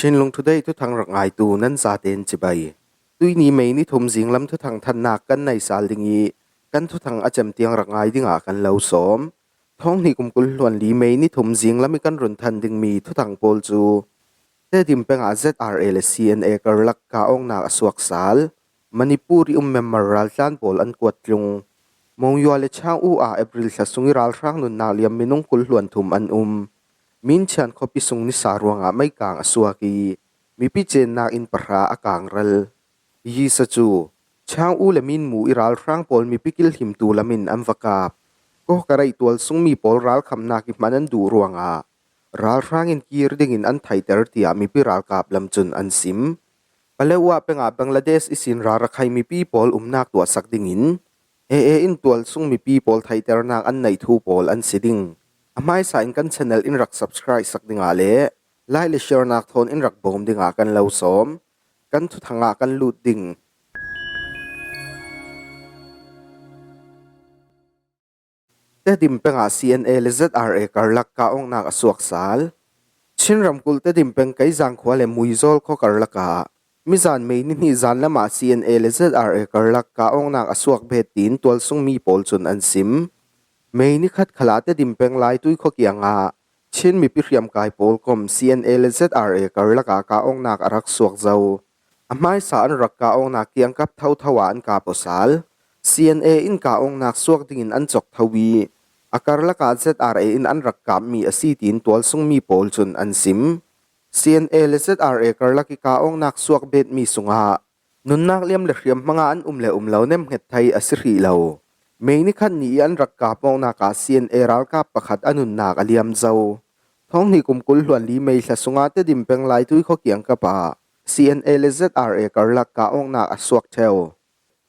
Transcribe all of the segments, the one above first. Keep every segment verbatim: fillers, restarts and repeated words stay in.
Chinlung Today thuthang rak ngaitu nan zaten chibai. Tuini May ni thum zinglam thuthang thannak kan nei sal ding i, kan thuthang a cem tiang rak ngai dingah kan lo sawm. Thawng hnih kum kul hluan li May ni thum zinglam i kan run than dingmi thuthang pawl cu Tedim pengah Z R A le C N A karlak kah awknak a suak sal. Manipur i um Myanmar raltlan pawl an kuat tlung. Monywa le Chang U ah April thla sung i ralhrang nunnak liam minung kul hluan thum an um. Minchian khuapi sung nisa ruangah meikang a suak i, mipi cennak inn pahra a kang ral. Yisa cu Chang U le Minmu i ralhrang pawl mipi kilhimtu lamin an va kap. Kawkareih tual sungmi pawl ralkhamnak i hman an duh ruangah ralhrang in kir dingin an theihter, tiah mipi ralkap lam cun an sim. Paletwa pengah Bangladesh ihsin ralrakhai mipi pawl umnak tuahsak dingin A A in tual sung mipi pawl theihternak an neih thu pawl an si ding. A hmaisa in kan channel in rak subscribe sak dingah le like le share nak thawn in rak bawm dingah kan lo sawm. Kan thuthang ah kan lut ding. Tedim pengah C N A le Z R A karlak kah awknak a suak sal. Chin ramkulh Tedim peng Keizang khua le Muizawl khua karlak ah mizan May ni hnih zan lamah C N A le Z R A karlak kah awknak a suak bet tiin tual sungmi pawl cun an sim. May ni khat khalah Tedim peng Laitui khua kiangah Chin mipi hriamkai pawl kom C N A le Z R A karlak ah kah awknak a rak suak zo. A hmaisa an rak kah awknak kiangkap thotho ah an kap aw sal. C N A in kah awknak suak dingin an cawk tho i, a karlak ah Z R A in an rak kapmi a si tiin tual sungmi pawl cun an sim. C N A le Z R A karlak i kah awknak suak betmi sungah nunnak liam le hriamhmang ah an um le um lo nemhnget thei a si hrih lo. May ni khat ni i an rak kap awknak ah C N A ralkap pakhat a nunnak a liam zo. Thawng hnih kum kul hluan li May thla sungah Tedim peng Laitui khua kiangkap ah C N A le Z R A karlak kah awknak a suak ṭheu.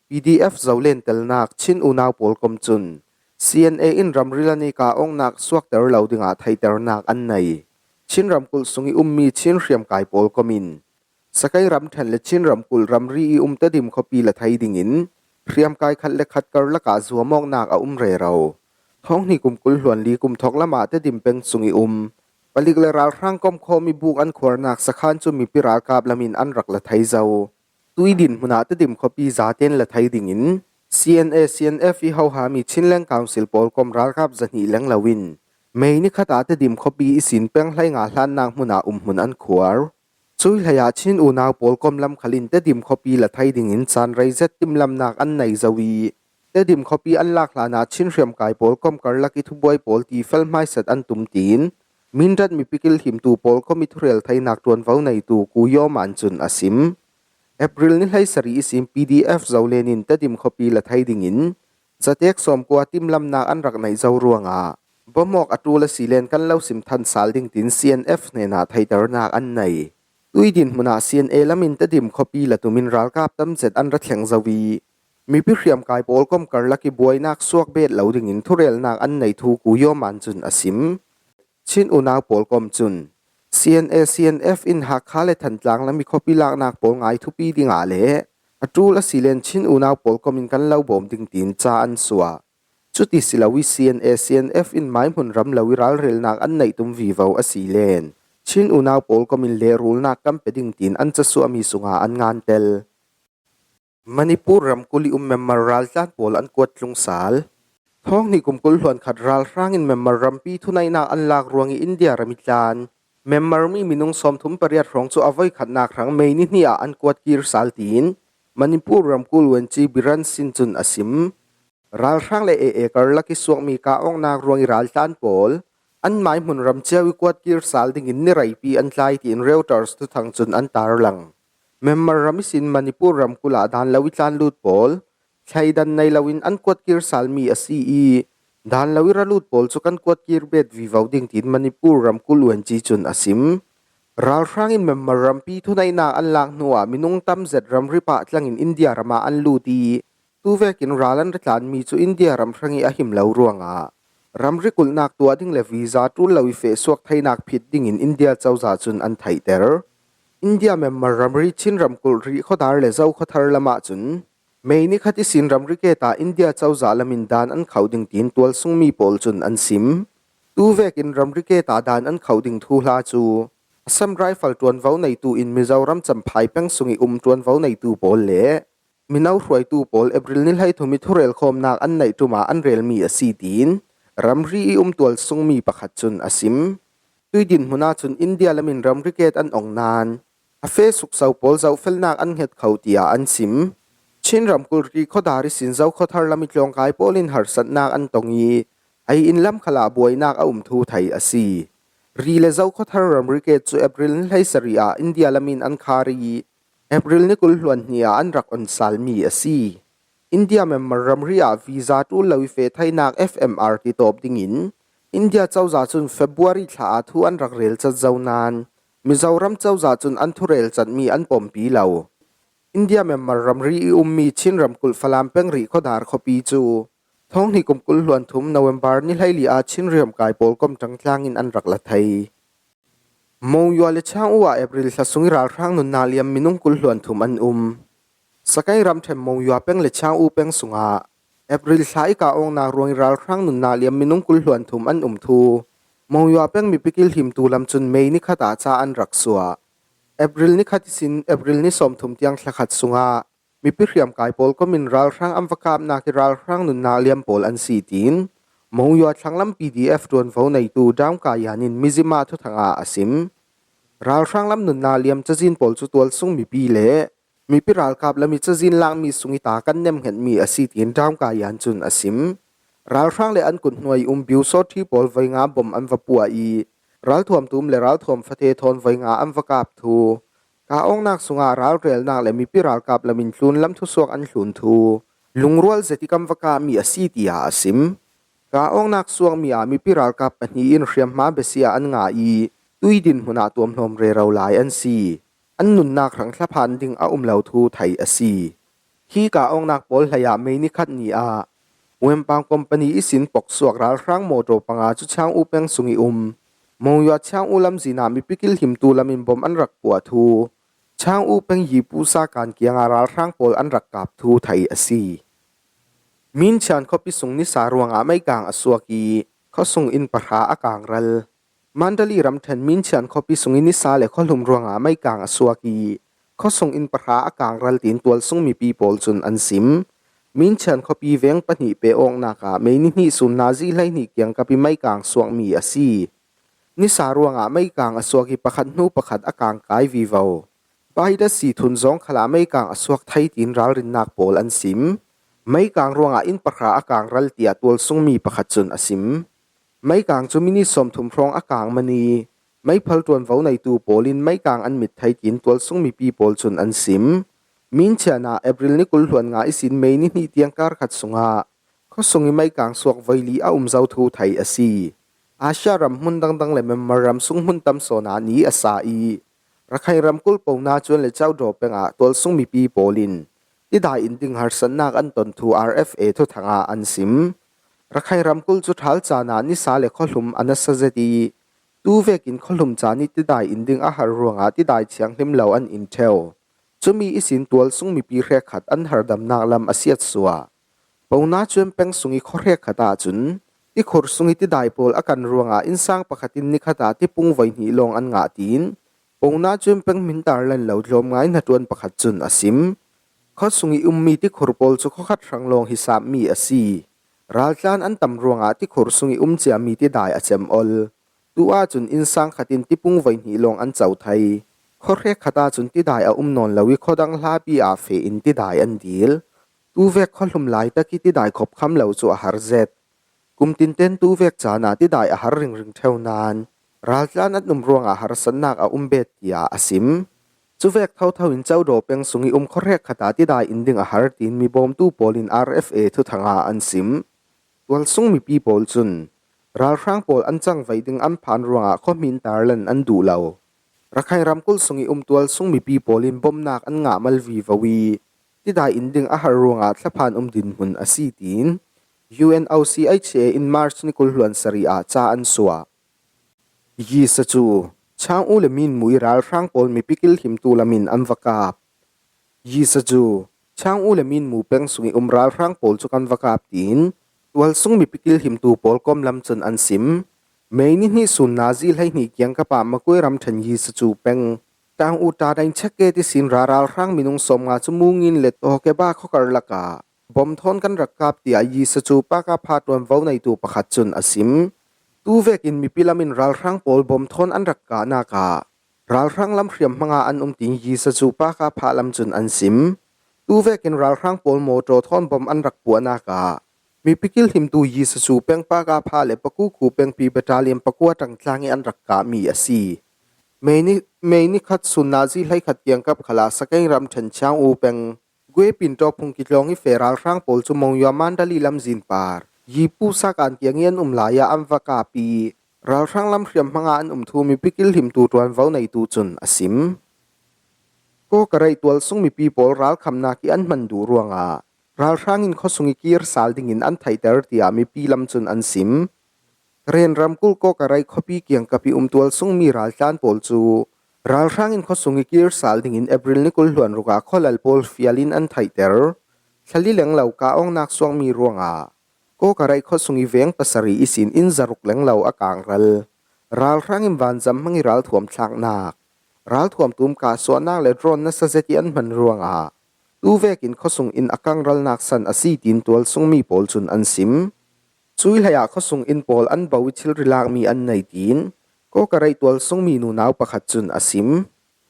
P D F Zolen telnak Chin unau pawl kom cun C N A in ramri lan i kah awknak suakter lo dingah theihternak an nei. Chin ramkulh sung i ummi Chin hriamkai pawl kom in Sakai ramṭhen le Chin ramkulh ramri i um Tedim khuapi la thei dingin hriamkai khat le khat karlak ah zuam awknak a um rero. Thawng hnih kum kul hluan li kum thawk lamah Tedim peng sung i um palik le ralhrang komkhawm i buk an khuarnak sakhan cu mipi ralkap lam in an rak la thei zo. Tui dinhmun ah Tedim khuapi zaten la thei dingin C N A C N F i hohami Chinland Council pawl kom ralkap zahnih leng lo in May ni khat ah Tedim khuapi ihsin peng hleinga hlannak hmun ah umhmun an khuar. Cui hleiah Chin unau pawl kom lam khal in Tedim khuapi la thei dingin caan rei zet timlamnak an nei zo i, Tedim khuapi an lak hlanah Chin hriamkai pawl kom karlak i thubuai pawl ti fel hmaisat an tum tiin Mindat mipi kilhimtu pawl kom i thurel theinak ṭuanvo neitu Ku Yaw Man cun a sim. April ni hleisarih ihsin P D F Zolen in Tedim khuapi la thei dingin zatek sawmkua timlamnak an rak neih zo ruangah bawmawk a ṭul a si len kan lo sim than sal ding tiin C N F hnenah theihternak an nei. Tui dinhmun ah C N A lam in Tedim khuapi la tum in ralkap tam zet an ra thleng zo i, mipi hriamkai pawl kom karlak i buainak suak bet lo dingin thurelnak an nei thu Ku Yaw Man cun a sim. Chin unau pawl kom cun C N A C N F in Hakha le Thantlang lam i khuapi laknak pawl ngai thupi dingah le a ṭul a si len Chin unau pawl kom in kan lo bawm ding tiin ca an suah. Cuti si lo i C N A C N F in maihmun ram lo i ralrelnak an neih tum vivo a si len Chin unau pawl kom in lehrulnak kan pe ding tiin an casuahmi sungah an ngan tel. Manipur ramkulh i um Myanmar raltlan pawl an kuat tlung sal. Thawng hnih kum kul hluan khat ralhrang in Myanmar rampi thuneihnak an lak ruang i India ram i tlan Myanmar mi minung sawmthum pariat hrawng cu a voikhatnak hrang May ni hnih ah an kuat kir sal tiin Manipur ramkulh Wenchi Biren Singh cun a sim. Ralhrang le A A karlak i suakmi kah awknak ruang i raltlan pawl an maihmun ram cio i kuat kir sal dingin ni reipi an tlai tiin Reuters thuthang cun an tarlang. Myanmar ram ihsin Manipur ramkulh ah daan lo i tlan lut pawl thleidan nei loin an kuat kir salmi a si i, daan lo i ra lut pawl cu kan kuat kir bet vivo ding tiin Manipur ramkulh Wenchi cun a sim. Ralhrang in Myanmar rampi thuneihnak an lak hnuah minung tam zet ramri pah tlangin India ram ah an lut i, tuvekin ral an ra tlanmi cu India ram hrang i a him lo ruangah ramri kulhnak tuah ding le visa ṭul lo i feh suak theinak phit dingin India cozah cun an theihter. India Myanmar ramri Chin ramkulh rih khuadar le Zo khuathar lamah cun May ni khat ihsin ramri keta India cozah lam in daan an khoh ding tiin tualsungmi pawl cun an sim. Tuvekin ramri keta daan an khoh ding thuhla cu Assam Rifle ṭuanvo neitu in Mizoram Champhai peng sung i um ṭuanvo neitu pawl le mino hruaitu pawl April ni hlei thum i thurelkhawmnak an neih ṭuma an relmi a si tiin ramri i um tualsungmi pakhat cun a sim. Tui dinhmun ahcun India lamin ramri ket an ong nain a fe sukso pawl zohfelnak an hnget kho tiah an sim. Chin ramkulh Ri khuadar ihsin Zokhawthar lam i tlawngkai pawl in harsatnak an tong i, ei in lam khalah buainak a um thu thei a si. Ri le Zokhawthar ramri ket cu April ni hlei sarih ah India lamin an khar i, April ni kul hluan hnih ah an rak on salmi a si. India Myanmar ramri ah visa ṭul lo i feh theinak F M R ti tawp dingin India cozah cun February thla ah thu an rak rel cat zo nain Mizoram cozah cun an thurel catmi an pompi lo. India Myanmar ramri i ummi Chin ramkulh Falam peng Ri khuadar khuapi cu thawng hnih kum kul hluan thum November ni hleili ah Chin riamkai pawl kom ṭangtlang in an rak la thei. Monywa le Chang-u ah April thla sung i ralhrang nunnak liam minung kul hluan thum an um. Sagaing ramṭhen Monywa peng le Chang-u peng sungah April thla i kah awknak ruang i ralhrang nunnak liam minung kul hluan thum an um thu Monywa peng mipi kilhimtu lam cun May ni khat ah ca an rak suah. April ni khat ihsin April ni sawmthum tiang thla khat sungah mipi hriamkai pawl kom in ralhrang an va kapnak i ralhrang nunnak liam pawl an si tiin Monywa thlanglam P D F ṭuanvo neitu Daung Ka Yan in Mizzima thuthang ah a sim. Ralhrang lam nunnak liam cazin pawl cu tualsung mipi le mipi ralkap lam i cazin lakmi sung i ta kan nemhngetmi a si tiin Daung Ka Yan cun a sim. Ralhrang le an kut hnuai um Biu Sawt Thi pawl voi nga bom an va puah i, ralthuam tum le ralthuam fate thawn voi nga an va kap thu, kah awknak sungah ralrelnak le mipi ralkap lam in tlunlam thusuak an tlun thu, lungrual zet i kan va kahmi a si tiah a sim. Kah awknak suakmi ah mipi ralkap pahnih in hriamhma besia an ngah i, tui dinhmun ah tuamhlawm rero lai an si. An nunnak hrang thlaphan ding a um lo thu thei a si. Hi kah awknak pawl hlei ah May ni khat ni ah Wempang company ihsin poksuak ralhrang mawṭaw panga cu Chang-u peng sung i um Monywa Chang-u lamzin ah mipi kilhimtu lam in bom an rak puah thu, Chang-u peng Yipusa kan kiangah ralhrang pawl an rak kap thu thei a si. Minchian khuapi sung nisa ruangah meikang a suak i khuasung inn pahra a kangral. Mandali ramṭhen Minchian khuapi sung i nisa le khuahlum ruangah meikang a suak i khuasung inn pahra a kangral tiin tualsung mipi pawl cun an sim. Minchian khuapi veng pahnih pe awknak ah May ni hnih sun nazi hleihnih kiangkap i meikang suakmi a si. Nisa ruangah meikang a suak i pakhat hnu pakhat a kang kai vivo. Baidasi thun zawng khalah meikang a suak thei tiin ralrinnak pawl an sim. Meikang ruangah inn pahra a kangral tiah tualsungmi pakhat cun a sim. Meikang cu minit sawmthum hrawng a kang man i, meiphal ṭuanvo neitu pawl in meikang an mit thei tiin tualsung mipi pawl cun an sim. Minchian ah April ni kul hluan nga ihsin May ni hnih tiang kar khat sungah khuasung i meikang suak voi li a um zo thu thei a si. Asia ram hmun dangdang le Myanmar ram sung hmun tam sawn ah ni a sa i, Rakhine ramkulh Pona cuan le Caudaw peng ah tualsung mipi pawl in tidai in ding harsatnak an ton thu R F A thuthang ah an sim. Rakhine ramkulh cu ṭhal caan ah nisa le khuahlum a nasa zet i, tu vekin khuahlum caan i tidai in ding a har ruangah tidai thianghlim lo an in ṭheu. Cumi ihsin tualsung mipi hrekkhat an hardamnak lam a siatsuah. Pona cuan peng sung i khuahrekkhat ahcun tikhur sung i tidai pawl a kan ruangah innsang pakhat in nikhat ah tipung voi hnih lawng an ngah tiin Pona cuan peng hmintar lan lo tlawmngai hnaṭuan pakhat cun a sim. Khuasung i ummi tikhur pawl cu khuakhat hrang lawng hi sapmi a si. Raltlan an tam ruangah tikhur sung i um ciami tidai a cem ol. Tu ahcun innsang khat in tipung voi hnih lawng an co thei. Khuahrekkhat ahcun tidai a um nawn lo i khuadang hlapi ah feh in tidai an dil. Tuvek khuahlum laitak i tidai khop kham lo cu a har zet. Kum tinten tuvek caan ah tidai a har ringring ṭheu nain raltlan an um ruangah harsatnak a um bet, tiah a sim. Cuvek thotho in Caudaw peng sung i um khuahrekkhat ah tidai in ding a har tiin mibawmtu pawl in R F A thuthang ah an sim. Tualsung mipi pawl cun ralhrang pawl an cangvaih ding an phan ruangah khuahmin tarlan an duh lo. Rakhine ramkulh sung i um tualsung mipi pawl in bomnak an ngah mal vivo i, tidai in ding a har ruangah thlaphan um dinhmun a si, tiin U N O C H A in March ni kul hluan sarih ah ca an suah. Yisa cu Chang-u le Minmu i ralhrang pawl mipi kilhimtu lamin an va kap. Yisa cu Chang-u le Minmu peng sung i um ralhrang pawl cu kan va kap, tiin tualsung mipi kilhimtu pawl kom lam cun an sim. May ni hnih sunna zi hleihnih kiangkapah Magway ramṭhen Yisachu peng tang u ta dain check gate ihsin ralhrang minung sawmnga cu Mungin le Tawkeba khawkar lakah bom thawn kan rak kap, tiah Yisachu Pakapha ṭuanvo neitu pakhat cun a sim. Tuvekin mipi lam in ralhrang pawl bom thawn an rak kahnak ah ralhrang lam hriam hmanga an um, tiin Yisachu Pakapha lam cun an sim. Tuvekin ralhrang pawl mawṭaw thawn bom an rak puahnak ah mipi kilhimtu Yisachu peng Pakapha le Pakuku pengpi battalion pakua ṭangtlang i an rak kahmi a si. May ni, May ni khat sunna zi hleikhat kiangkap khalah Sagaing ramṭhen Chiang U peng Gwe Pintaw phung kitlawng i fe ralhrang pawl cu Monywa Mandali lamzin par Yipu sakan kiang i an um lai ah an va kap i ralhrang lam hriam hmanga an um thu mipi kilhimtu ṭuanvo neitu cun a sim. Kawkareih tualsung mipi pawl ralkhamnak i an hman duh ruangah ralhrang in khuasung i kir sal dingin an theihter, tiah mipi lam cun an sim. Karen ramkulh Kawkareih khuapi kiangkap i um tualsungmi raltlan pawl cu ralhrang in khuasung i kir sal dingin April ni kul hluan ruk ah khualal pawl fial in an theihter. Thlali lenglo kah awknak suakmi ruangah Kawkareih khuasung i veng pasarih ihsin inn zaruk lenglo a kangral. Ralhrang in vanzam hmang i ralthuam thlaknak, ralthuam tum kah suahnak le drone nasa zet i an hman ruangah tuvekin khuasung inn a kangralnak san a si, tiin tualsungmi pawl cun an sim. Cui hleiah khuasung inn pawl an bo i thilri lakmi an nei, tiin Kawkareih tualsungmi nunau pakhat cun a sim.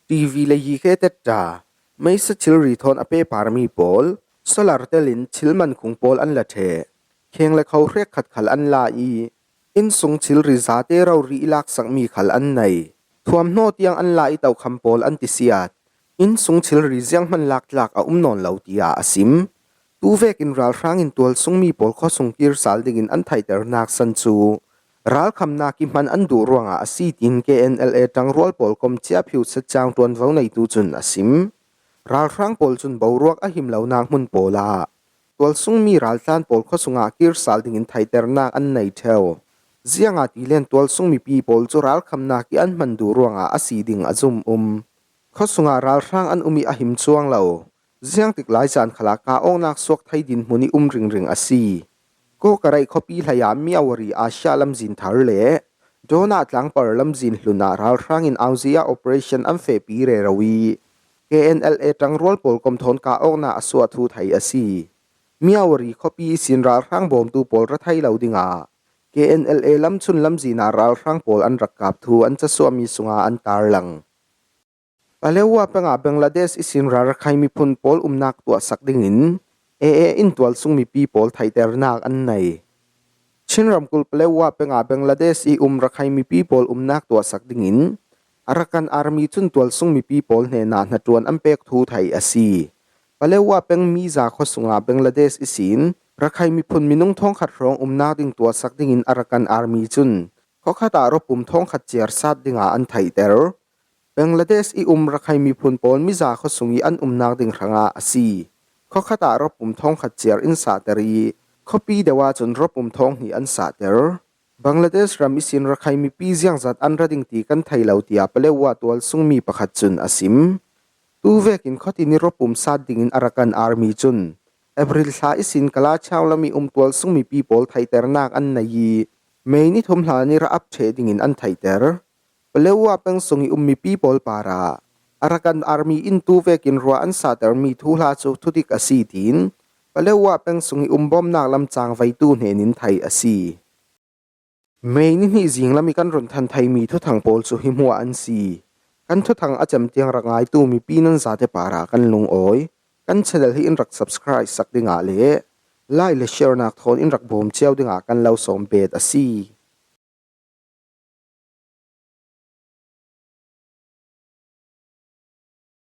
T V le yi ke tetta meisa thilri thawn a pehparmi pawl solar telin thil mankhung pawl an la ṭheh. Kheng le kho hrek khat khal an la i, innsung thilri zate rori i laksakmi khal an nei. Thuamhnaw tiang an la i tokham pawl an tisiat. Innsung thilri zianghman laktlak a um nawn lo, tiah a sim. Tuvekin ralhrang in tualsungmi pawl khuasung kir sal dingin an theihternak san cu ralkhamnak i hman an duh ruangah a si, tiin K N L A ṭangrual pawl kom Chiaphiu Setcang ṭuanvo neitu cun a sim. Ralhrang pawl cun boruak a him lonak hmun pawl ah tualsungmi raltlan pawl khuasungah kir sal dingin theihternak an nei ṭheu. Ziangahtile tualsung mipi pawl cu ralkhamnak i an hman duh ruangah a si ding a zum um. Khuasungah ralhrang an um i a him cuang lo. Ziangtik lai caan khalah kah awknak suak thei dinhmun i um ringring a si. Kawkareih khuapi hleiah Myawaddy Asia lamzin thar le Dawna tlangpar lamzin hlun ah ralhrang in auzia operation an fehpi rero i K N L A ṭangrual pawl kom thawn kah awknak a suah thu thei a si. Myawaddy khuapi ihsin ralhrang bawmtu pawl ra thei lo dingah K N L A lam cun lamzin ah ralhrang pawl an rak kap thu an casuahmi sungah an tarlang. Paletwa pengah Bangladesh ihsin ral Rakhine miphun pawl umnak tuahsak dingin A A in tualsung mipi pawl theihternak an nei. Chin ramkulh Paletwa pengah Bangladesh i um Rakhine mipi pawl umnak tuahsak dingin Arakan Army cun tualsung mipi pawl hnenah hnaṭuan an pek thu thei a si. Paletwa peng Miza khuasungah Bangladesh ihsin Rakhine miphun minung thawngkhat hrawng umnak ding tuahsak dingin Arakan Army cun khuakhat ah rawpum thawngkhat ciar sat dingah an theihter. Bangladesh i um Rakhine miphun pawl Miza khuasung i an umnak ding hrangah a si. Khuakhat ah rawpum thawngkhat ciar in sahter i khuapi deuh ahcun rawpum thawng hnih an sahter. Bangladesh ram ihsin Rakhine mipi ziangzat an ra ding ti kan thei lo, tiah Paletwa tualsungmi pakhat cun a sim. Tuvekin khuatin i rawpum sat dingin Arakan Army cun April thla ihsin Kalachau lam i um tualsung mipi pawl theihternak an nei i May ni thum hlan i ra ap ṭheh dingin an theihter. Paletwa peng sung i um mipi pawl parah Arakan Army in tuvekin ruah an sahtermi thuhla cu thudik a si, tiin Paletwa peng sung i um bawmnak lam cangveitu hnenin theih a si. May ni hnih zinglam i kan run than theimi thuthang pawl cu hi hmuah an si. Kan thuthang a cem tiang rak ngaitu mipi nan zate parah kan lungawi. Kan channel hi in rak subscribe sak dingah le like le share nak thawn in rak bawm cio dingah kan lo sawm bet a si.